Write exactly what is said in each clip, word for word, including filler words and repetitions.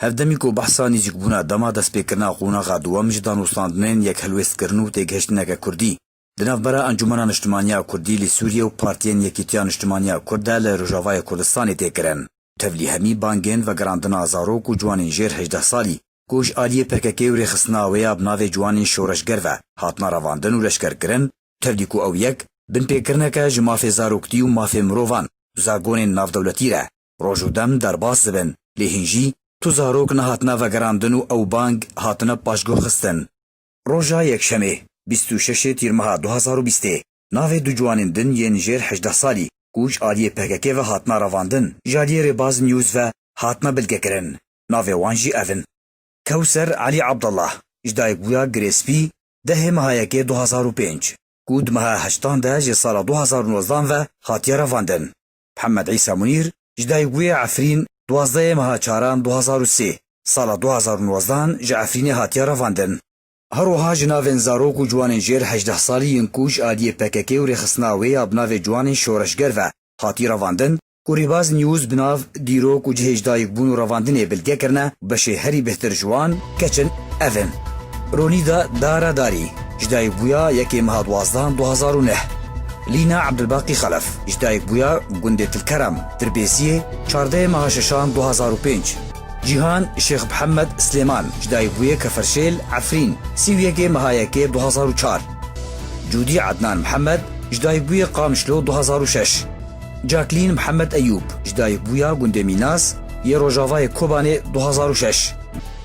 Hevdemî ku behsa nîzîkbûna dema destpêkirina qonaxa duwem ji danûstandinên yek helwêstkirin û têgihiştineke kurdî di navbera Encûmena Niştimaniya Kurdî li Sûriyê û Partiyên Yekîtiya Niştimaniya Kurd de li Rojavayê Kurdistanê tê kirin. Tevlî hemî bangên vegerandina zarok û ciwanên jêr hejdeh salî ku ji aliyê P K K û rêxistina wê ya bi navê Ciwanên Şoreşger ve hatina revandin û leşkerkirin, tevlî ku ew yek binpêkirineke ji mafê zaroktî û mafê mirovan û zagonên navdewletî re roj û dem derbas dibin, lê hîn jî tu zarok nehatine vegerandin û ew bang hatine paşguhxistin. Roja Yekşemê, bîst û şeş Tîrmeha du hazar û bîstê, navê du ciwanên din yên jêr hejdeh salî ku ji aliyê P K K ve hatina revandin, ji aliyê Rêbaz News ve hatine bilgekirin. Navê wan jî ev in: Kewser Elî Abdullah, ji dayikbûya Girêspî, dehê meha yekê du hazar û pênc, ku di meha heştan de ji sala du hazar û nozdan ve hatiye revandin. Mihemed Îsa Munîr, ji dayikbûyê Efrîn, duwazdehê meha çaran du hazar û sê, sala du hazar û nozdan ji Efrînê hatiye revandin. Her wiha ji navên zarok û ciwanên jêr hejdeh salî yên ku ji aliyê P K K û rêxistina wê ya bi navê Ciwanên Şoreşger ve hatî revandin, ku Rêbaz News bi nav dîrok û cihê ji dayikbûn û revandinê bilge kirine, beşê herî bêhtir ji wan keç in, ev in: Ronîda Dara Darî, ji dayikbûya yekê meha duwazdan du hazar û neh. Lîna Ebdulbaqî Xelef, ji dayikbûya gundê Tilkerem, Dirbêsiyê, çardehê meha şeşan du hazar û pênc. Cîhan Şêx Mihemed Silêman, ji dayikbûyê Keferşêl, Efrîn, sî û yekê meha yekê du hazar û çar. Cûdî Ednan Mihemed, ji dayikbûyê Qamişlo du hazar û şeş. Jacqueline Mihemed Eyûb, ji dayikbûya gundê Mînas yê rojavayê Kobanê du hazar û şeş.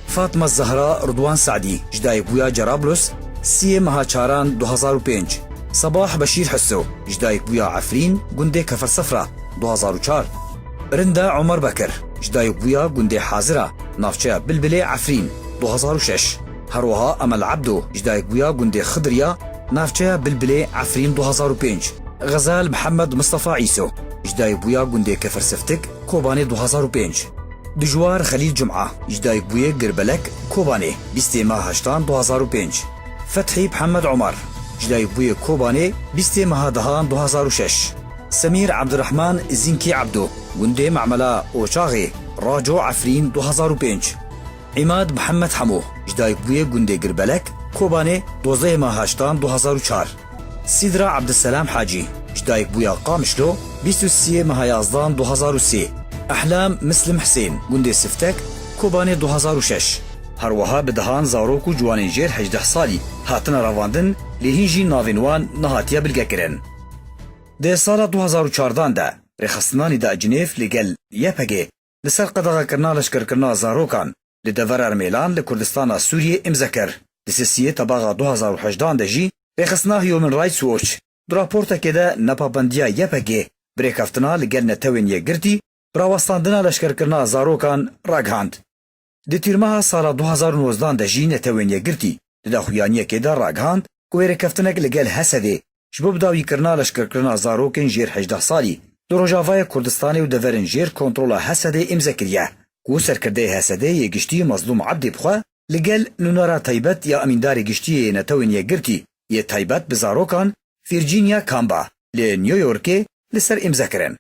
Fatma Zehra Ridwan Sadî, ji dayikbûya Cerablus, siyê meha çaran du hazar û pênc. Sebah Beşîr Hisso, ji dayikbûya Efrîn, gundê Kefersifra, du hazar û çar. Rinda Omer Bekir, ji dayikbûya gundê Hazira, navçeya Bilbilê, Efrîn, du hazar û şeş. Her wiha Emel Ebdo, ji dayikbûya gundê Xidiriya, navçeya Bilbilê, Efrîn, du hazar û pênc. Xezal Mihemed Mistefa Îso, ji dayikbûya gundê Kefersiftik, Kobanê, du hazar û pênc. Dijwar Xelîl Cuma, ji dayikbûyê Girbelek, Kobanê, bîstê meha heştan du hazar û pênc. Fethî Mihemed Omar, ji dayikbûyê Kobanê, bîstê meha dehan du hazar û şeş. Semîr Ebdirehman Zînkî Ebdo, gundê Memela Oçaxê, Raco, Efrîn, du hazar û pênc. Îmad Mihemed Hemo, ji dayikbûyê gundê Girbelek, Kobanê, dozdehê meha heştan du hazar û çar. Sîdra Ebdiselam Hacî, ji dayikbûya Qamişlo, bîst û siyê meha yazdan du hazar û sê. Ehlam Mislim Hisên, gundê Siftek, Kobanê, du hazar û şeş. Her wiha bi dehan zarok û ciwanên jêr hejdeh salî hatine revandin, lê hîn jî navên wan nehatiye bilgekirin. Di sala du hazar û çardan de, rêxistinanî da Cinêv li gel Y P G li ser qedexekirina leşkerkirina zarokan li dever Ermêlan li Kurdistana Sûriyê îmze kir. Di sisiyê tebaxa du hazar û hejdan de jî rêxistina Human Rights Watch di raportekê de nepabendiya Y P G bi rêkeftina li gel Netewên Yekgirtî bi rawestandina leşkerkirina zarokan ragihand. Di tîrmeha sala du hazar û nozdan de jî Netewên Yekgirtî di daxuyaniyekê de ragihand ku wê rêkeftinek li gel Hesedê ji bo bidawîkirina leşkerkirina zarokên jêr hejdeh salî li Rojavayê Kurdistanê û deverên jêr kontrola Hesedê îmze kiriye, ku serkirdeyê Hesedê yê giştî Mezlûm Ebdî bi xwe li gel nûnera taybet ya Emîndarê Giştî yê Netewên Yekgirtî yê taybet bi zarokan, Virginia Kamba, li New Yorkê li ser îmze kirin.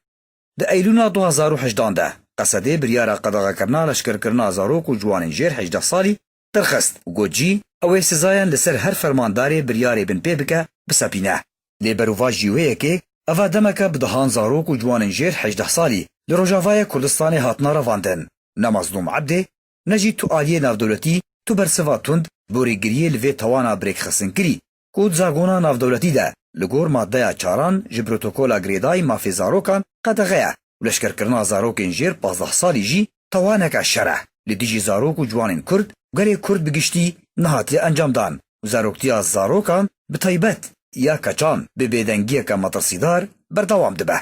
Di Eylûna du hazar û hejdan de, Qesedê biryara qedexekirina leşkerkirina zarok û ciwanên jêr hejdeh salî derxist û got jî, ew ê sizayan li ser her fermandarê biryarê binpê bike, bisepîne. Lê berovajî wê yekê, eva demeke bi dehan zarok û ciwanên jêr hejdeh salî li Rojavayê Kurdistanê hatina revandin. Ne Mezlûm Ebdê, ne jî tu aliyê navdewletî tu bersiva tund bo rêgiriyê li vê tawana bi rêkxistinkirî, ku di zagona navdewletî de li gor maddeya çaran ji Protokola Girêdayî Mafê Zarokan qedexe ye û leşkerkirina zarokên jêr pazdeh salî jî tawaneke şer e li dijî zarok û ciwanên Kurd û gelê Kurd bi giştî nehatiye encamdan û zaroktiya zarokan bi taybet ya keçan bi bêdengiyeke metirsîdar berdewam dibe.